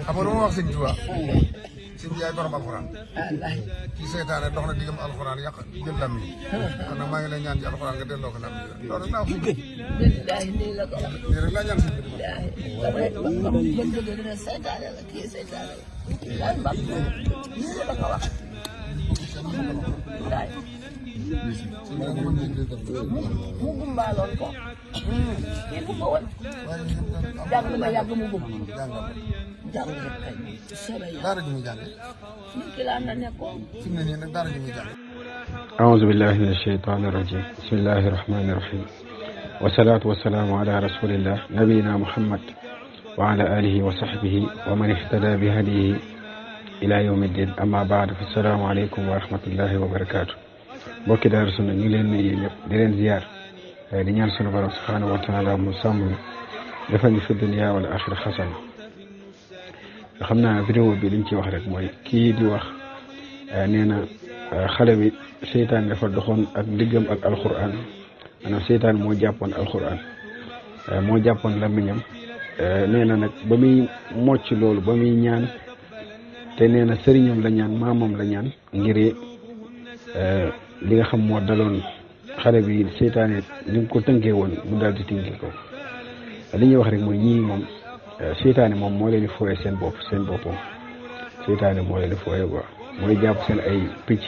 xam nga lu ma wax sëñ Tuubaa sëñ bi yaay borom alxuraan ci seytaane dox na diggam alxuraan yàq jël lam yi kon nag maa ngi lay ñaan ci alxuraan nga delloo ko lam yi loolu rek laa wax lii rek laa ñaan sëñ bi mu gumbaaloon ko kii bu ko woon jàng ma yàgg mu gum jàng rek kay soobee yàlla daara ji muy jàng ñu ki laa na nekkoon fi mu ne nii nag daara ji muy jàng أعوذ بالله من الشيطان الرجيم بسم الله الرحمن الرحيم والصلاة والسلام على رسول الله نبينا محمد وعلى آله وصحبه ومن اهتدى بهديه إلى يوم الدين أما بعد فالسلام عليكم ورحمة الله وبركاته mbokki Daaru Sunna ñu ngi leen nuyu ñëpp di leen ziar di ñaan sunu borom subhanahu wa taala mu sàmm defal ñu fi dunya wal axira xasana xam naa vidéo bi liñ ci wax rek mooy kii di wax nee na xale bi seytaan dafa doxoon ak diggam ak alquran maanaam seytaan moo jàppoon alquran moo jàppoon làmmiñam nee na nag ba muy mocc loolu ba muy ñaan te nee na sëriñam la ñaan maamam la ñaan ngir li nga xam moo daloon xale bi seytaane ni mu ko tënkee woon mu daal di tinki ko li ñuy wax rek mooy ñii moom seytaane moom moo leen di fooye seen boppam seytaane moo leen di fooye quoi mooy jàpp seen ay picc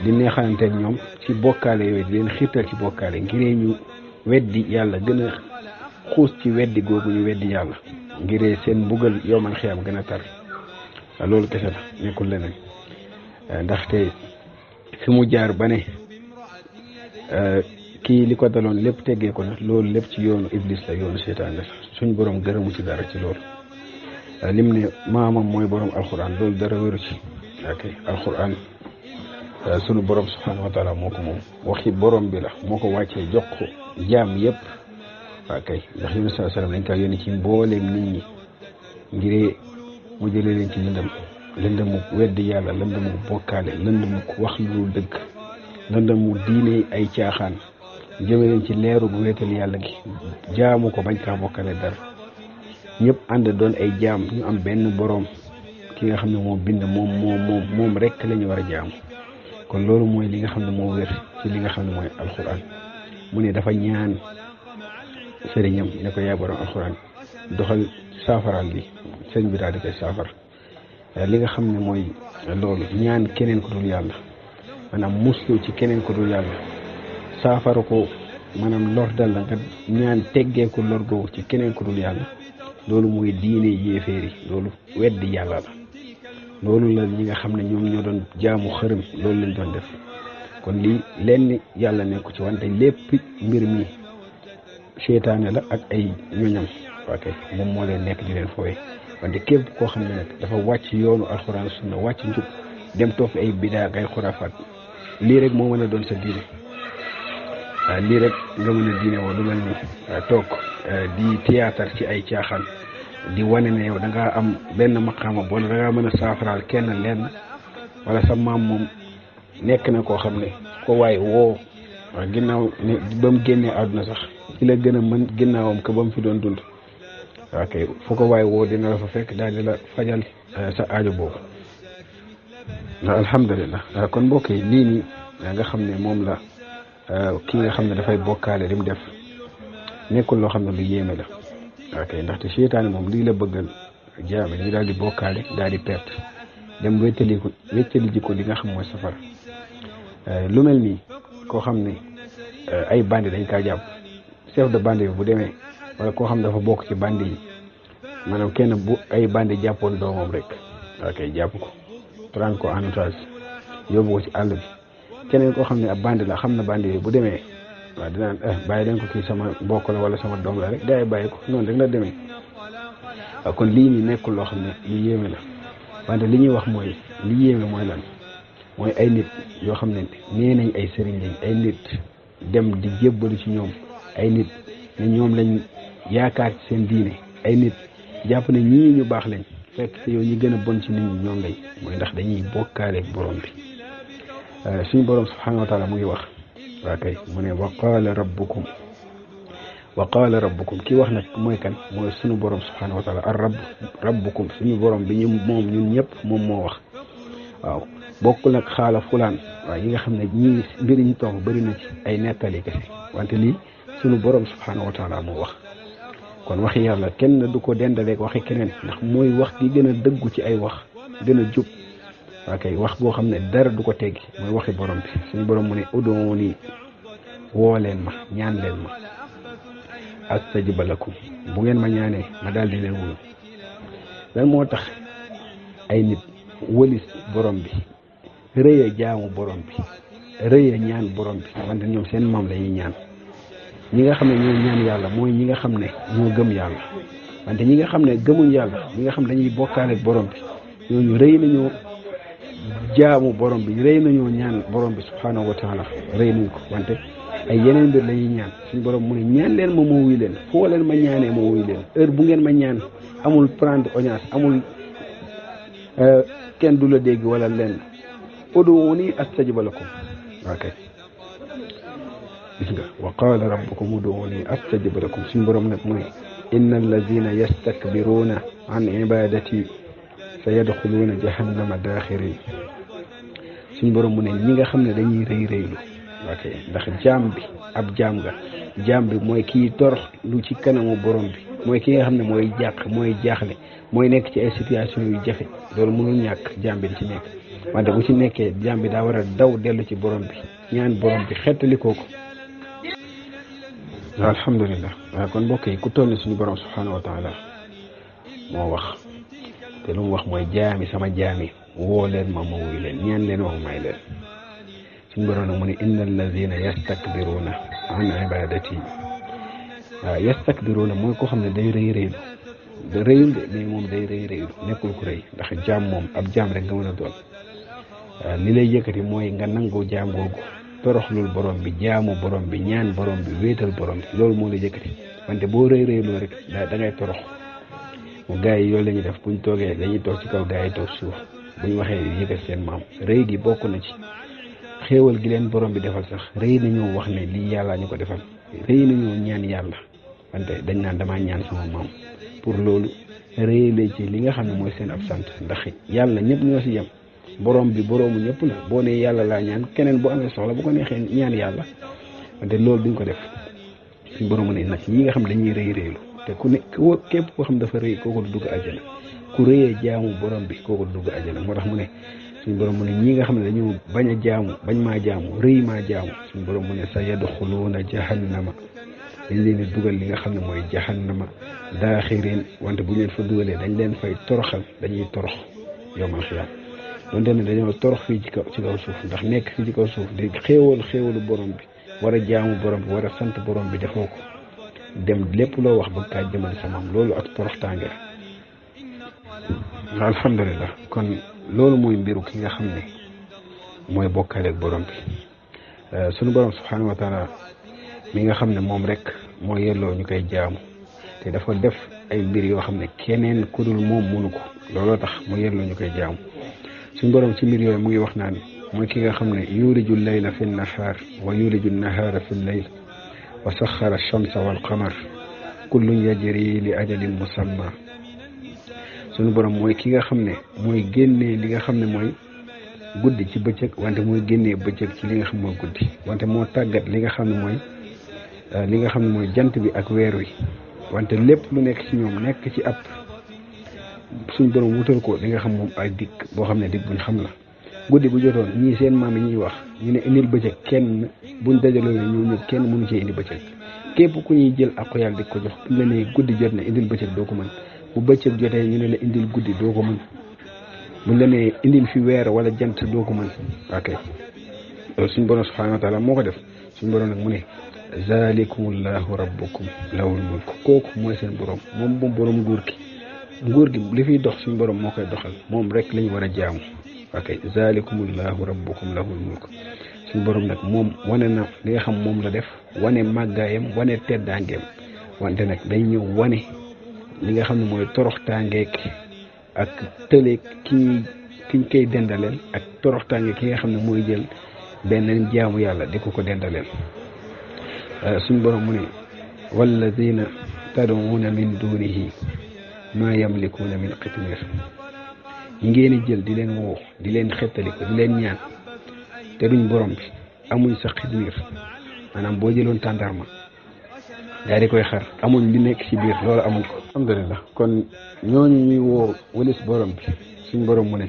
di neexalanteeg ñoom ci bokkaale yooyu di leen xiirtal ci bokkaale ngiree ñu weddi yàlla gën a xuus ci weddi googu ñu weddi yàlla ngiree seen mbugal yowmal xiyaam gën a tar loolu kese la nekkul leneen ndaxte fi mu jaar ba ne kii li ko daloon lépp teggee ko nag loolu lépp ci yoonu iblis la yoonu seytaan la suñ borom gërëmu ci dara ci loolu lim ne maamam mooy borom alxuraan loolu dara wéru ci ok alxuraan sunu borom subhanahu wa taala moo ko moom waxi borom bi la moo ko wàccee jox ko jaam yëpp ok ndax yonent saa sallam dañ kaa yónni ci mbooleem nit ñi ngir mu jëlee leen ci lëndëmu weddi yàlla lëndëmu bokkaale lëndëmu wax lu dëgg lëndëmu diine ay caaxaan jëme leen ci leeru gu wéetal yàlla gi jaamu ko bañ kaa bokkale dara ñëpp ànd doon ay jaam ñu am benn boroom ki nga xam ne moo bind moom rek la ñu war a jaamu kon loolu mooy li nga xam ne moo wér ci li nga xam ne mooy alxuraan mu ne dafa ñaan sëriñam ne ko yaa borom alxuraan doxal saafaraal bi sëriñ bi daal di koy saafara li nga xam ne mooy loolu ñaan keneen ko dul yàlla maanaam muslu ci keneen ko dul yàlla saafara ko maanaam lor dal la nga ñaan teggee ko lor googu ci keneen ko dul yàlla loolu mooy diine yéeféeri loolu weddi yàlla la loolu la ñi nga xam ne ñoom ñoo doon jaamu xërëm loolu lañ doon def kon lii lenn yàlla nekku ci wante lépp mbir mi seytaane la ak ay ñoñam ok moom moo leen nekk di leen fooye wante képp koo xam ne nag dafa wàcc yoonu alxuraan sunna wàcc njub dem toog ay bidaa ak ay xuraafaat lii rek moo mën a doon sa diine waaw lii rek nga mën a diine woo lu mel ni toog di théâtre ci ay caaxaan di wane ne yow da ngaa am benn maqaama wala da ngaa mën a saafaraal kenn lenn wala sa maam moom nekk na koo xam ne ko waaye woo waaw ginnaaw ne ba mu génnee àdduna sax ci la gën a mën ginnaawam que ba mu fi doon dund ok fu ko waaye woo dina la fa fekk daal di la fajal sa aajo boobu alhamdulilah kon mbokk yi lii nii nga xam ne moom la kii nga xam ne dafay bokkaale li mu def nekkul loo xam ne lu yéeme la ok ndaxte seytaane moom lii la bëggal jaame ñu daal di bokkaale daal di perte dem wéttali ji ko li nga xam mooy safara lu mel nii koo xam ne ay bandi dañ kaa jàpp chef de bande bi bu demee wala koo xam dafa bokk ci bandi yi maanaam kenn bu ay bandi jàppoon doomam rek ok jàpp ko prendre ko en otage yóbbu ko ci àll bi keneen koo xam ne ab bandi la xam na bandi yi bu demee waaw dinaan bàyyi leen ko kii sama mbokk la wala sama doom la rek day bàyyi ko noonu rek la demee waaw kon lii nii nekkul loo xam ne lu yéeme la wante li ñuy wax mooy li yéeme mooy lan mooy ay nit yoo xam ne nee nañ ay sëriñ lañ ay nit dem di jébbalu ci ñoom ay nit ne ñoom lañ yaakaar ci seen diine ay nit jàpp ne ñii ñu baax lañ fekk yow ñi gën a bon ci nit ñi ñoom lañ mooy ndax dañuy bokkaale borom bi suñu borom subhanahu wa taala mu ngi wax waa kay mu ne wa qaala rabbukum kii wax nag mooy kan mooy suñu borom subhanahu wa taala ar rabbukum suñu borom bi ñu moom ñun ñëpp moom moo wax waaw bokkul nag xaala fulaan waaw yi nga xam ne ñii mbiri ñu toog bëri na ci ay nettali kese wante lii suñu borom subhanahu wa taala moo wax kon waxi yàlla kenn du ko dendaleeg waxi keneen ndax mooy wax gi gën a dëggu ci ay wax gën a jub waa kay wax boo xam ne dara du ko teggi mooy waxi borom bi suñu borom mu ne uduuni woo leen ma ñaan leen ma astajib lakum bu ngeen ma ñaanee ma daal di leen wuyu lan moo tax ay nit wëlis borom bi rëye jaamu borom bi rëye ñaan borom bi wante ñoom seen maam la ñuy ñaan ñi nga xam ne ñoo ñaan yàlla mooy ñi nga xam ne ñoo gëm yàlla wante ñi nga xam ne gëmuñ yàlla ñi nga xam ne dañuy bokkaale borom bi ñooñu rëy nañoo jaamu borom bi rëy nañoo ñaan borom bi subhanahu wa taala rëy nañ ko wante ay yeneen mbir la ñuy ñaan suñu borom mu ne ñaan leen ma wuy leen foo leen ma ñaanee ma wuy leen heure bu ngeen ma ñaan amul prendre audience amul kenn du la dégg wala lenn uduuni astajib lakum ok gis nga wa qaala rabbukum uduuni astajib lakum suñu borom nag mu ne inna allazina yastakbiruna an ibadati sa yadxuluuna jahannama daaxirin suñu borom mu ne ñi nga xam ne dañuy rëylu ok ndax jaam bi ab jaam bi mooy kii torox lu ci kanamu borom bi mooy ki nga xam ne mooy mooy jaaxle mooy nekk ci ay situation yu jafe loolu mënul ñàkk jaam bi di ci nekk wante bu ci nekkee jaam bi daa war a daw dellu ci borom bi ñaan borom bi xettali kooku alhamdulilah waaye kon mbokk yi ku toll ni suñu borom subhanahu wa taala moo wax te lu mu wax mooy sama jaami woo leen ma wuyu leen ñaan leen ma may leen suñu borom nag mu ne inna allazina yastakbiruna an ibadati waaw yastakbiruna mooy koo xam ne day rëylu da rëyul de mais moom day rëylu nekkul ku rëy ndax jaam moom ab jaam rek nga mën a doon li lay yëkkati mooy nga nangoo jaam googu toroxlul borom bi jaamu borom bi ñaan borom bi wéetal borom bi loolu moo lay yëkkati wante boo rëyloo rek da ngay torox mu gars yi yoolu la ñuy def buñ toogee dañuy toog ci kaw gars yi toog suuf buñ waxee yëgal seen maam rëy gi bokk na ci xéewal gi leen borom bi defal sax rëy nañoo wax ne lii yàllaa ñu ko defal rëy nañoo ñaan yàlla wante dañ naan damaa ñaan sama maam pour loolu rëy la ci li nga xam ne mooy seen ab sant ndax yàlla ñëpp ñoo si yem borom bi boroomu ñëpp la boo nee yàlla laa ñaan keneen bu amee soxla bu ko neexee ñaan yàlla wante loolu duñ ko def suñ borom ne nag ñi nga xam dañuy rëylu te ku ne képp koo xam dafa rëy kooku du dugg àjjana ku rëyee jaamu borom bi kooku du dugg àjjana moo tax mu ne suñ borom mu ne ñi nga xam ne dañoo bañ a jaamu bañ maa jaamu rëy maa jaamu suñ borom mu ne sa yadxuluuna jahannama dañ leen di dugal li nga xam ne mooy jahannama daaxirin wante bu ñu leen fa dugalee dañ leen fay toroxal dañuy torox yawmal xiyaam donte ne dañoo torox fii ci kaw suuf ndax nekk fii ci kaw suuf di xéewalu borom bi war a jaamu borom bi war a sant borom bi defoo ko dem lépp loo wax bëgg kaa jëmale sa maam loolu ak torox tànge alhamdulilah kon loolu mooy mbiru ki nga xam ne mooy bokkaale ak borom bi sunu borom subhanahu wa taala mi nga xam ne moom rek moo yelloo ñu koy jaamu te dafa def ay mbir yoo xam ne keneen ku dul moom mënu ko looloo tax mu yelloo ñu koy jaamu suñu borom ci mbir yooyu mu ngi wax naan mooy ki nga xam ne yuliju layla fi nahaar wa yuliju nahaara fi layl wa saxara shamsa wal qamar kullun yajri li ajalin musamma suñu borom mooy ki nga xam ne mooy génnee li nga xam ne mooy guddi ci bëccëg wante mooy génnee bëccëg ci li nga xam mooy guddi wante moo tàggat li nga xam ne mooy jant bi ak weer wi wante lépp lu nekk ci ñoom nekk ci ab suñ borom wutal ko li nga xam moom ay dikk boo xam ne dikk buñ xam la guddi bu jotoon ñii seen maam yi ñuy wax ñu ne indil bëccëg kenn buñ dajaloo ne ñoom ñëpp kenn mënu cee indi bëccëg képp ku ñuy jël ak ko yàlla di ko jox buñ la nee guddi jot na indil bëccëg doo ko mën bu bëccëg jotee ñu ne la indil guddi doo ko mën buñ la nee indil fi weer wala jant doo ko mën ok loolu suñ borom subhanahu wa taala moo ko def suñ borom nag mu ne zalikumullahu rabbukum lahul mulk kooku mooy seen borom moom borom nguur gi li fiy dox suñ borom moo koy doxal moom rek lañu war a jaamu ok zalikumullahu rabbukum lahul mulk suñ borom nag moom wane na li nga xam moom la def wane màggaayam wane teddaangeem wante nag day ñëw wane li nga xam ne mooy torox tàngeek ak tëleeg kiñ koy dendaleel ak toroxtaange ki nga xam ne mooy jël benn jaamu yàlla di ko dendaleel suñ borom mu ne walladina tad'uuna min dunihi maa yamlikuuna min qitmir ñi ngeen di jël di leen woo di leen xettaliko di leen ñaan te duñ borom bi amuñ sa xitmir maanaam boo jëloon tàndarma daal di koy xar amuñ li nekk ci biir loolu amuñ ko alhamdulillah kon ñooñu ñuy woo walis borom bi suñ borom mu ne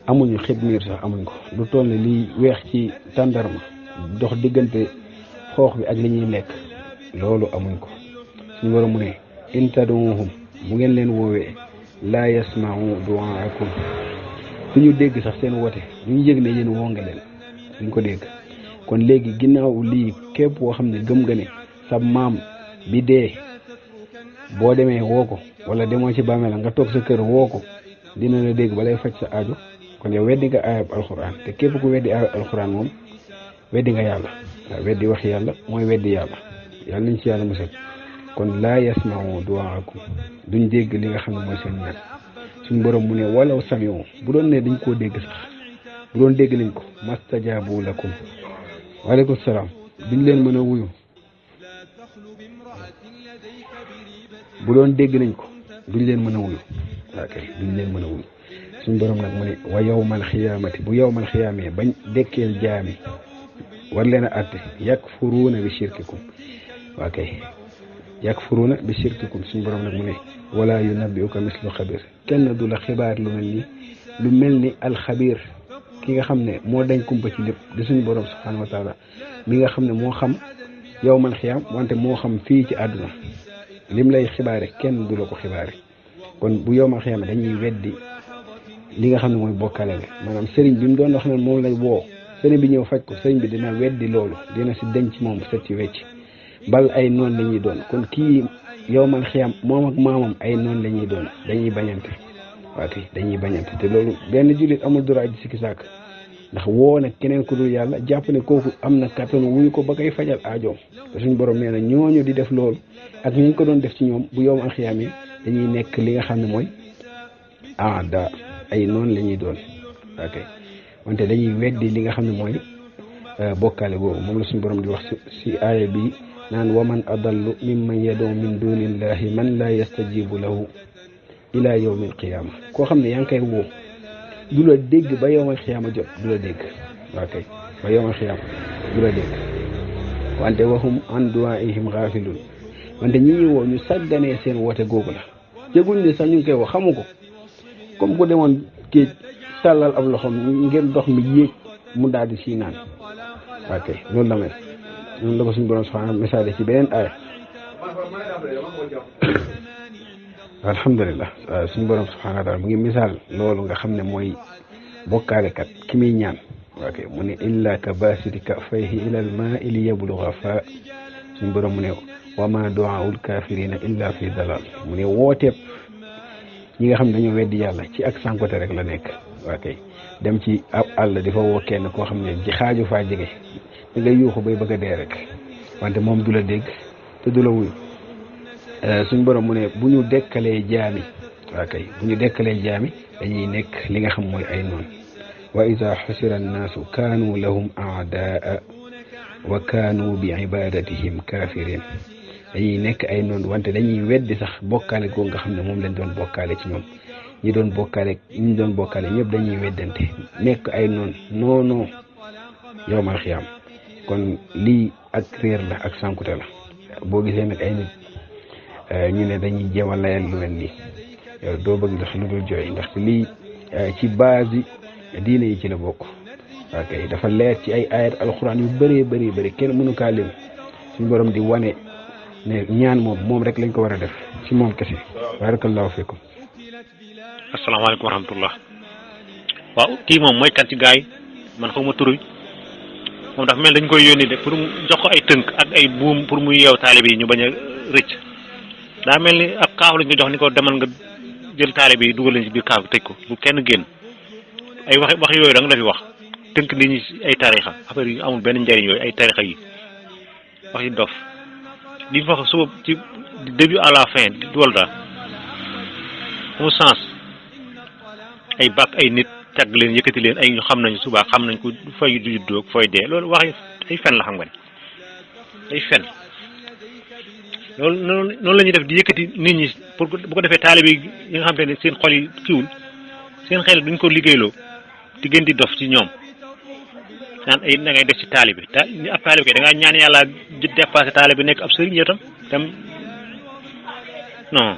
amuñu xitmir sax amuñ ko lu toll ne liy weex ci tàndarma dox diggante xoox bi ak li ñuy lekk loolu amuñ ko suñ borom mu ne in tad'uuhum bu ngeen leen woowee laa yasma'u du'aakum duñu dégg sax seen woote duñu yëg ne yéen woo nga leen duñ ko dégg kon léegi ginnaaw lii képp koo xam ne gëm nga ne sa maam bi dee boo demee woo ko wala demoo ci bàmmeel nga toog sa kër woo ko dina la dégg balay faj sa aajo kon yow weddi nga aayab alxuraan te képp ku weddi aayab alxuraan moom weddi nga yàlla waaw weddi wax yàlla mooy weddi yàlla yàlla nañ ci yàlla musal kon laa yasma'u du'aakum duñ dégg li nga xam ne mooy seen ñaan suñ borom mu ne walaw sami'u bu doon ne dañ koo dégg sax bu doon dégg nañ ko mastajaabu lakum waaleykum salaam duñ leen mën a wuyu bu doon dégg nañ ko duñ leen mën a wuyu ok duñ leen mën a wuyu suñ borom nag mu ne wa yawmal xiyaamati bu yawmal xiyaamee bañ dekkeel jaami war leen a àtte yakfuruuna bi shirkikum ok yakfuruuna bi shirkikum suñ borom nag mu ne wala yunabbi'uka mislu xabir kenn du la xibaar lu mel ni alxabir ki nga xam ne moo dañ kumpa ci lépp di suñu borom subhanahu wa taala mi nga xam ne moo xam yawmal xiyaam wante moo xam fii ci àdduna lim lay xibaare kenn du la ko xibaare kon bu yawmal xiyaam dañuy weddi li nga xam ne mooy bokkaale la maanaam sëriñ bi mu doon wax ne moom lay woo sëriñ bi ñëw faj ko sëriñ bi dina weddi loolu dina si denc moom set ci wecc bal ay noon la ñuy doon kon kii yawmal xiyaam moom ak maamam ay noon la ñuy doon dañuy bañante waaw kay dañuy bañante te loolu benn jullit amul droit di sikki sàkk ndax woo nag keneen ku dul yàlla jàpp ne kooku am na kattan wuyu ko ba koy fajal aajoom te suñ borom nee na ñooñu di def loolu ak ñu ko doon def ci ñoom bu yawmal xiyaam yi dañuy nekk li nga xam ne mooy aada ay noonu la ñuy doon ok wante dañuy weddi li nga xam ne mooy bokkaale boobu moom la suñu borom di wax si aaya bi naan wa man adallu mimman yad'u min dunillahi man la yastajibu lahu ila yawmil qiyaama koo xam ne yaa ngi koy woo du la dégg ba yawmal xiyaama jot du la dégg ok ba yawmal xiyaama du la dégg wante wahum an du'aa'ihim ghaafilun wante ñi ñuy woo ñu sàgganee seen woote googu la yëguñ ne sax ñu ngi koy wax xamu ko comme ku demoon géej sàllal ab loxoom ngir ndox mi yéeg mu daal di sii naan ok loolu la mel noonu la ko suñu borom subhanahu message ci beneen aaya alhamdulilah suñu borom subhanahu wa taala mu ngi misaal loolu nga xam ne mooy bokkaalekat ki muy ñaan ok mu ne illa ka basiti kaffayhi ila al maa'i li yablugha fa suñu borom mu ne wa ma du'aa'ul kaafirina illa fi dalal mu ne wooteeb ñi nga xam ne dañoo weddi yàlla ci ak sànkote rek la nekk waa kay dem ci ab àll di fa woo kenn koo xam ne ji xaaju faa jege da ngay yuuxu bay bëgg a dee rek wante moom du la dégg te du la wuyu suñ borom mu ne bu ñu dekkalee jaami waa kay bu ñu dekkalee jaami dañuy nekk li nga xam mooy ay noon wa ida xusira annaasu kaanu lahum aadaa wa kaanu bi ibadatihim kafirin dañuy nekk ay noon wante dañuy weddi sax bokkaale googu nga xam ne moom lañ doon bokkaale ci ñoom ñi doon bokkaale ñëpp dañuy weddante nekk ay noon non yawmal xiyaam kon lii ak réer la ak sànkute la boo gisee nag ay nit ñu ne dañuy jéem a layal lu mel nii yow doo bëgg ndax lu dul jooy ndaxte lii ci base yi diine yi ci la bokk ok dafa leer ci ay ayat alxuraan yu bëri kenn mënu kaa lim suñu borom di wane ne ñaan moom rek lañ ko war a def ci moom kese barakallahu fikum asalaamaaleykum wa rahmatullah waaw kii moom mooy kan ci gars yi man xaw ma turu moom dafa mel dañ koy yónni de pour jox ko ay tënk ak ay buum pour muy yeew taalibe yi ñu bañ a rëcc daa mel ni ab kaaf lañ ko jox ni ko demal nga jël taalibe yi dugal leen ci biir kaaf tëj ko bu kenn génn ay wax yooyu da nga la fi wax tënk nit ñi ay tarixa affaire yi amul benn njëriñ yooyu ay tarixa yi wax yi dof li mu wax suba ci début à la fin di wol daal amul sens ay bàkk ay nit tagg leen yëkkati leen ay ñu xam nañu subaa xam nañ ko fay du juddoo fooy dee loolu waxi ay fen la xam nga ne ay fen loolu noonu la ñuy def di yëkkati nit ñi pour bu ko defee taalibe yi nga xam te ne seen xol yi kiwul seen xel duñ ko liggéeyloo di gën di dof ci ñoom naan ay da ngay def ci taalibe ab taalibe kay da ngaa ñaan yàlla dépassé taalibe nekk ab sëriñ yow tam non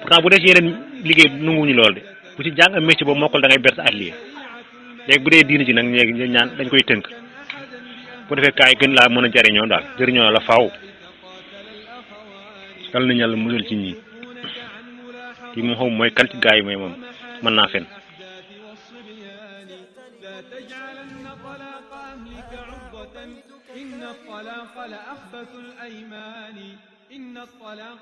pourtant bu dee ci yeneen liggéey nanguwuñu lool de bu ci jàng am métier boobu mokkal da ngay ber sa atelier léegi bu dee diina ci nag léegi ñu ñaan dañ koy tënk bu defee kaay gën laa mën a jariñoo daal jëriñoo la faaw yal nañu yàlla musal ci ñii kii moom xaw mooy kan ci gaa yi mooy moom mën naa fen